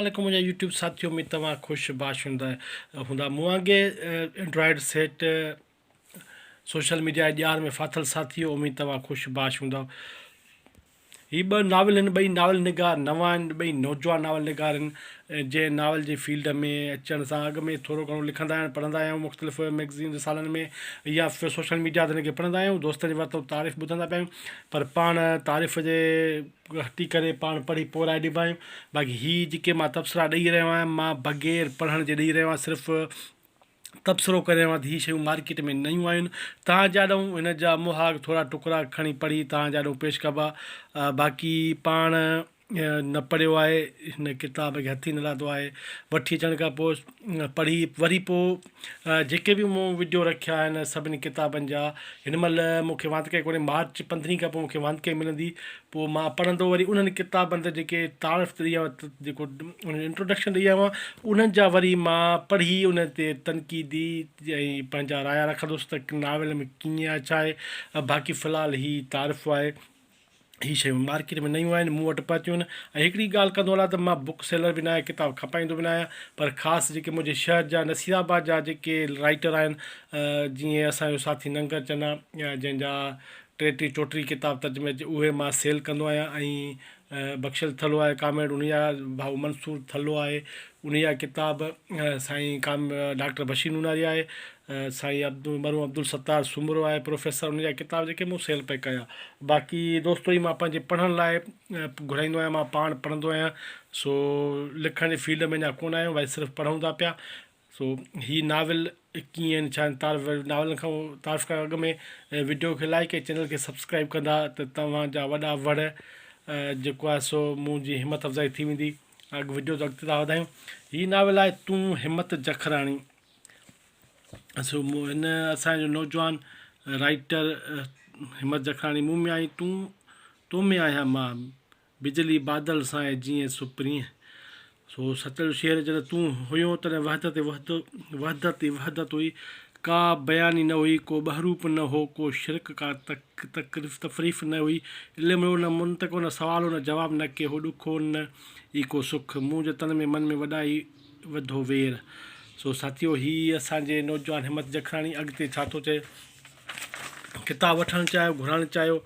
عليڪم منهنجا يوٽيوب ساٿيو اميد توهان خوش باش هوندا هوندا مون وانگي اينڊرائيڊ سيٽ سوشل ميڊيا جي ڄار ۾ ڦاٿل ساٿيو اميد توهان خوش باش هوندا هي ٻه ناول آهن ٻئي ناول نگار نوان آهن ٻئي نوجوان ناول نگار آهن جنهن ناول جي فيلڊ ۾ اچڻ سان اڳ ۾ ٿورو گهڻو لکندا آهيون پڙهندا آهيون مختلف ميگزين رسالن ۾ يا سوشل ميڊيا تي هن کي پڙهندا آهيون دوستن جي واتون تعريف ٻڌندا پيا آهيون پر پاڻ تعريف جي هٽي ڪري پاڻ پڙهي پوء راء ڏبا آهيون باقي هي جيڪي مان تبصرا ڏئي رهيو آهيان مان بغير پڙهڻ جي ڏئي رهيو آهيان صرف تبصرو ڪري رهيو آهيان ته هي شيون مارڪيٽ ۾ نيون آيون تان جا ڏئون هن جا مهاڳ ٿورا ٽڪرا کڻي پڙهي تان جا ڏئون پيش ڪبا باقي پاڻ نه پڙهيو آهي هن ڪتاب کي هٿ ئي نه لاٿو آهي وٺي اچڻ کان پوء پڙهي وري پوء جيڪي به مون وڊيو رکيا آهن سڀني ڪتابن جا هن مهل مون کي واندڪائي ڪونهي مارچ پندرهين کان پوء مون کي واندڪائي ملندي پوء مان پڙهندو وري انهن ڪتابن تي جيڪي تعارف ڏئي آيو آهيان جيڪو انهن جو انٽروڊڪشن ڏئي آيو آهيان انهن جا وري مان پڙهي انهن تي تنقيدي ۽ پنهنجا رايا رکندس ته ناول ۾ ڪيئن آهي ڇا آهي باقي في الحال هي تعارف آهي هي شيون مارڪيٽ ۾ نيون آهن مون وٽ پهتيون آهن ۽ هڪڙي ڳالهه ڪندو هلان ته مان بڪ سيلر به نه آهيان ڪتاب کپائيندو به نه آهيان پر خاص جيڪي منهنجي شهر جا نصير آباد جا جيڪي رائيٽر آهن جيئن اسان جو ساٿي ننگر چنا جنهن جا ٽي ٽي چوٽي ڪتاب ترجمي اهي مان سيل ڪندو آهيان ۽ بخشل ٿلهو آهي ڪامريڊ ان جا ڀائو منصور ٿلهو آهي ان جا ڪتاب سائين ڪام ڊاڪٽر بشير نوناري آهي سائين عبد مرحوم عبدالستار سومرو آهي پروفيسر ان جا ڪتاب جيڪي مون سيل پئي ڪيا باقي دوستو هي مان پنهنجي پڙهڻ لاء گهرائيندو آهيان مان پاڻ پڙهندو آهيان سو لکڻ جي فيلڊ ۾ اڃا ڪونه آهيان ڀائي صرف پڙهون ٿا پيا سو هي ناول ڪيئن آهن ڇا آهن تعارف ناولن کان تعارف کان اڳ ۾ وڊيو کي لائڪ ۽ چينل کي سبسڪرائب ڪندا ته توهان جا وڏا وڙ جيڪو آهي سو منهنجي همت افزائي ٿي ويندي اڳ وڊيو ته اڳتي ٿا وڌايون هي ناول آهي تون همت جکراڻي سو هن اسان جو نوجوان رائيٽر همت جکراڻي مون ۾ آهين تون تو ۾ آهيان مان بجلي بادل سان جيئن سپرين سو سچل جو شعر جڏهن تون هيو تڏهن وحدت وحدت وحدت هئي ڪا بياني نه هئي ڪو ٻهروپ نه هو ڪو شرڪ ڪا تڪريف تفريف نه هئي علم هو نه منطق هو نه سوال هو نه جواب نه ڪي هو ڏک هو نه ئي ڪو سک مون جي تن ۾ من ۾ وڏائي وڌو وير. سو ساٿيو هي اسان جي نوجوان همت جکراڻي اڳتي ڇا ٿو چئي ڪتاب وٺڻ چاهيو گهرائڻ چاهيو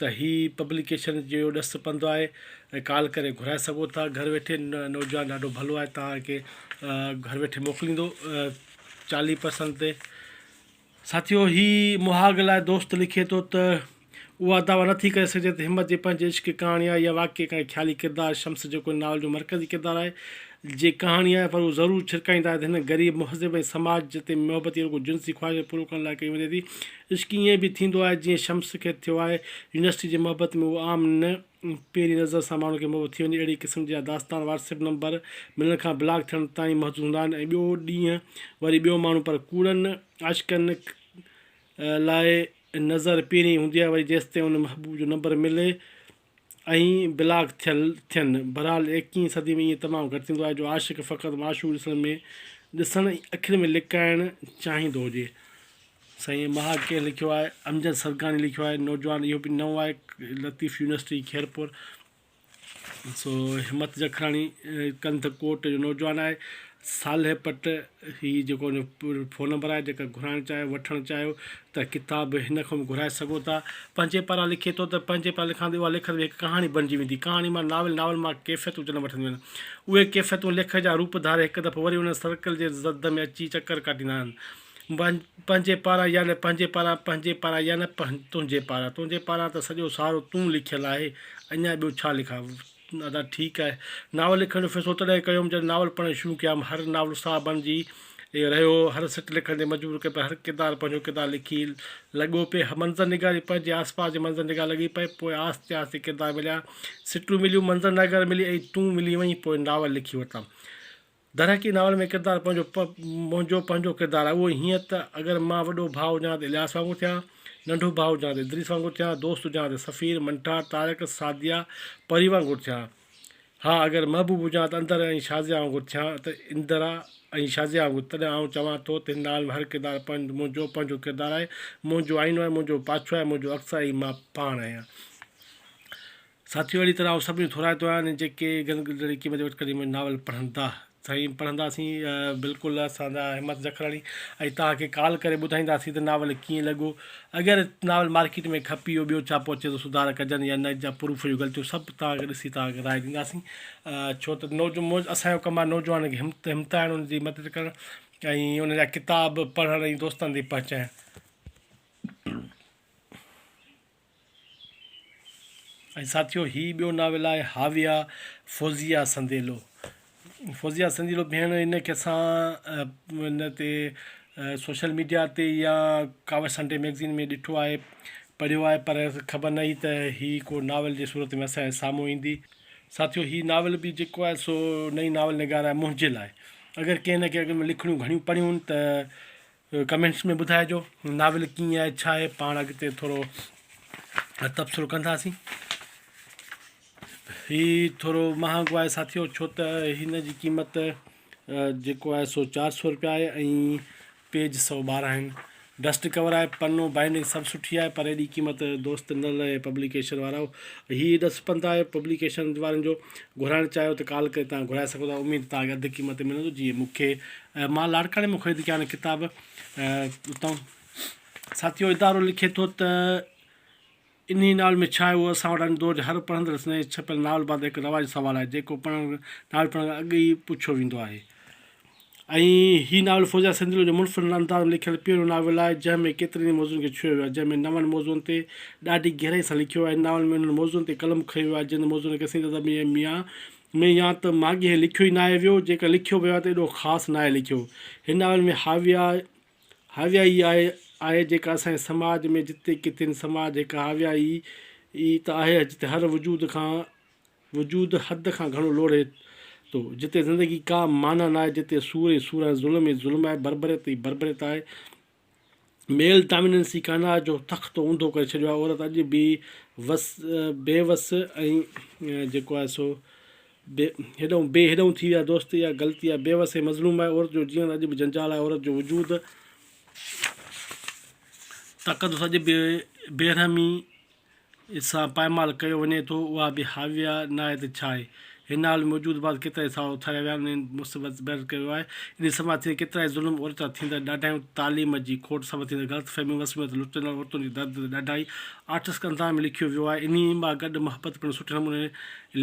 ته هي پبليڪيشن جو ڏس پنڌ آهي ۽ ڪال ڪري گهرائي سگهو ٿا گهر ويٺي نوجوان ڏاڍو ڀلو آهي توهان کي گهر ويٺي موڪليندو 40 پرسنٽ تي. ساٿيو هي مهاڳ لاء دوست لکي ٿو ته اها دعويٰ نٿي ڪري سگهجي ته همت جي پنهنجي عشق ڪهاڻي آهي يا واقعي ڪنهن خيالي ڪردار شمس جيڪو هن ناول جو مرڪزي ڪردار آهي جي ڪهاڻي آهي پر هو ضرور ڇرڪائيندا آهي ته هن غريب مهذب ۽ سماج جتي محبت رڳو جنسي خواهش کي پورو ڪرڻ لاء ڪئي وڃي ٿي عشق ائين به ٿيندو آهي جيئن شمس کي ٿيو آهي يونيورسٽي جي محبت ۾ اهو عام نه پهرين نظر سان ماڻهو کي محبت ٿي وڃي اهڙي قسم جا داستان واٽس ايپ نمبر ملڻ کان بلاڪ ٿيڻ تائين محدود هوندا آهن ۽ ٻيو ڏينهن وري ٻيو ماڻهو پر ڪوڙن عاشقن لاء نظر پهرين هوندي آهي وري جيستائين ان محبوب جو نمبر ملي ۽ بلاڪ ٿيل ٿين بهرحال ايڪيهين صدي ۾ ائين تمام گهٽ ٿيندو آهي جو عاشق فقط معشوق ڏسڻ ۾ ڏسڻ ۽ اکين ۾ لڪائڻ چاهيندو هجي. سائين مهاڳ ڪنهن لکيو آهي؟ امجد سرگاڻي لکيو آهي. نوجوان اهو به نئون آهي لطيف يونيورسٽي خيرپور سو همت جکراڻي ڪنڌ ڪوٽ جو نوجوان آهي صالح پٽ هي جيڪو فون نمبر آهي جيڪا گهرائڻ چاهيو وٺڻ چاهيو ته ڪتاب هن کان به گهرائي سگهو ٿا پنهنجي پاران لکي ٿو ته پنهنجي پاران لکان ته اها لکت به هڪ ڪهاڻي بڻجي ويندي ڪهاڻي مان ناول ناول مان ڪيفيتون جنم وٺنديون آهن اهي ڪيفيتون ليکڪ جا روپ ڌاري هڪ دفعو وري انهن سرڪل جي زد ۾ اچي چڪر ڪاٽيندا آهن پنهنجي پاران يا نه پنهنجي پاران پنهنجي پاران يا نه تنهنجي پاران تنهنجي پاران ته سڄو سارو تون لکيل آهي اڃا ٻيو ڇا لکان ادا ٺيڪ آهي ناول لکڻ جو فيصلو تڏهن ڪيم جڏهن ناول پڙهڻ شروع ڪيم هر ناول ساهه بڻجي رهيو هر سٽ لکڻ تي مجبور ڪيو پر هر ڪردار پنهنجو ڪردار لکي لڳو پئي منظر نگاري پنهنجي آس پاس جي منظر نگار لڳي پئي پوء آهستي آهستي ڪردار مليا سٽون مليون منظر نگار ملي ۽ تون ملي وئين پوء ناول لکي ورتم درحقيقت ناول ۾ ڪردار پنهنجو منهنجو پنهنجو ڪردار آهي. اهو هيئن ته اگر مان وڏو ڀاء هجان ته الياس وانگر ٿيان، ننڍو ڀاء هجان ته ادريس وانگر ٿيان، دوست هجان ته سفير، منٺار، طارق، سعديه، پري وانگر ٿيان. ها اگر محبوب هجان ته اندر ۽ شازيه وانگر ٿيان ته اندرا ۽ شازيه وانگر. تڏهن آئون چوان ٿو ته هن ناول ۾ هر ڪردار منهنجو پنهنجو ڪردار آهي، منهنجو آئينو آهي، منهنجو پاڇو آهي، منهنجو عڪس آهي ۽ مان پاڻ آهيان. ساٿيو اهڙي طرح آئون سڀني جو ٿورائتو آهيان جيڪي گهڻي قيمت وٺي ڪري منهنجو ناول پڙهندا. سائين پڙهنداسين بلڪل اسان جا همت جکراڻي ۽ توهان کي ڪال ڪري ٻڌائينداسين ته ناول ڪيئن لڳو اگر ناول مارڪيٽ ۾ کپي ويو ٻيو ڇا پهچي ٿو سڌار ڪجن يا نه جا پروف جون غلطيون سڀ توهان کي ڏسي توهان کي راء ڏينداسين ڇو ته نوجوان اسان جو ڪم آهي نوجوان کي همت همتائڻ ان جي مدد ڪرڻ ۽ ان جا ڪتاب پڙهڻ ۽ دوستن تائين پهچائڻ. ۽ ساٿيو هي ٻيو ناول آهي هاويا فوزيه سنديلو فوزيه سنديلو ڀيڻ ان کي اسان ان تي سوشل ميڊيا تي يا ڪاوش سنڊي ميگزين ۾ ڏٺو آهي پڙهيو آهي پر خبر نه هئي ته هي ڪو ناول جي صورت ۾ اسان جي سامهون ايندي ساٿيو هي ناول به جيڪو آهي سو نئين ناول نگار آهي منهنجي لاء اگر ڪنهن نه ڪنهن اڳ ۾ لکڻيون گهڻيون پڙهيون ته ڪمينٽس ۾ ٻڌائجو ناول ڪيئن آهي ڇا آهي پاڻ اڳتي ٿورو تبصرو ڪنداسين هي ٿورو مهانگو آهي ساٿيو ڇو ته هن جي قيمت جيڪو آهي سو 400 روپيا آهي ۽ پيج 112 آهن ڊسٽ ڪور آهي پنو بائنڊنگ سڀ سٺي آهي پر ايڏي قيمت دوست نه لهي پبليڪيشن وارا هي ڏس پنڌ آهي پبليڪيشن وارن جو گهرائڻ چاهيو ته ڪال ڪري تان گهرائي سگهو ٿا اميد تان اڌ قيمت ملندو جيئن مونکي مان لاڙڪاڻي مان خريد ڪيا آهن ڪتاب اتان. ساٿيو ادارو لکي ٿو ته انهي ناول ۾ ڇا آهي اهو اسان وٽ ان دور جي هر پڙهندڙ نئين ڇپيل ناول بابت هڪ رواجي سوال آهي جيڪو پڙهڻ ناول پڙهڻ کان اڳ ئي پڇيو ويندو آهي ۽ هي ناول فوزيه سنڌيلو جو منفرد انداز ۾ لکيل پهريون ناول آهي جنهن ۾ ڪيترن ئي موضوعن کي ڇهيو ويو آهي جنهن ۾ نون موضوعن تي ڏاڍي گهرائي سان لکيو ويو آهي هن ناول ۾ انهن موضوعن تي قلم کنيو ويو آهي جن موضوعن کي سنڌي ادب ۾ ميان ۾ يا ته ماڳهين لکيو ئي ناهي ويو، جيڪر لکيو ويو آهي ته ايڏو خاص ناهي لکيو. هن ناول ۾ هاويا هاويا ئي آهي آهي جيڪا اسان جي سماج ۾ جتي ڪٿي هن سماج هڪ هاويا ئي ئي ته آهي جتي هر وجود کان وجود حد کان گهڻو لوڙهي ٿو، جتي زندگي ڪا معنيٰ ناهي، جتي سور ئي سور آهن، ظلم ئي ظلم آهي، بربريت ئي بربريت آهي. ميل ڊاميننسي ڪائنات جو تختو اونڌو ڪري ڇڏيو آهي عورت اڄ به وس بي وس ۽ جيڪو آهي سو بي هيڏئون بي هيڏئون ٿي ويا دوست اها غلطي آهي بي وس ۽ مظلوم آهي عورت جو جيئڻ اڄ به جنجال آهي عورت جو وجود تقدس اڄ به بيرحمي سان پائمال ڪيو وڃي ٿو، اها به حاويه ناهي ته ڇا آهي؟ هن حال ۾ موجود بعد ڪيترائي سوال اٿاريا ويا آهن، انهن مثبت بحث ڪيو ويو آهي. انهي سماج ٿيندڙ ڪيترائي ظلم، عورت سان ٿيندڙ ڏاڍايون، تعليم جي کوٽ سبب ٿيندڙ غلط فهميون، وسميت لٽجندڙ عورتن جي درد تي ڏاڍائي آرٽسڪ انداز ۾ لکيو ويو آهي. انهي مان گڏ محبت پڻ سٺي نموني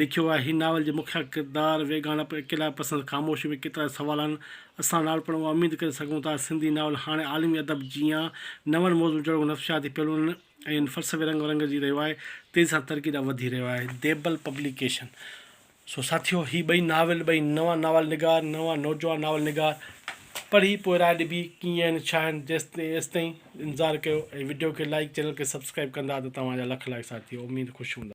لکيو آهي. هي ناول جي مکيه ڪردار ويڳاڻپ، اڪيلائپ پسند خاموشي ۾ ڪيترائي سوال آهن. اسان ناول پڙهڻ اها اميد ڪري سگهون ٿا سنڌي ناول هاڻي عالمي ادب جيان نون موضوعن جهڙوڪ نفسياتي پهلوئن، ۽ فلسفي رنگ رنگجي رهيو آهي، تيزي سان ترقي ڏانهن وڌي رهيو آهي. ديبل پبليڪيشن. سو ساٿيو هي ٻئي ناول ٻئي نوان ناول نگار نوان نوجوان ناول نگار پڙهي پوء راء ڏبي ڪيئن آهن ڇا آهن جيستائين ايستائين انتظار ڪيو ۽ وڊيو کي لائيڪ چينل کي سبسڪرائيب ڪندا ته توهان جا لک لائق ساٿيو اميد خوش هوندا.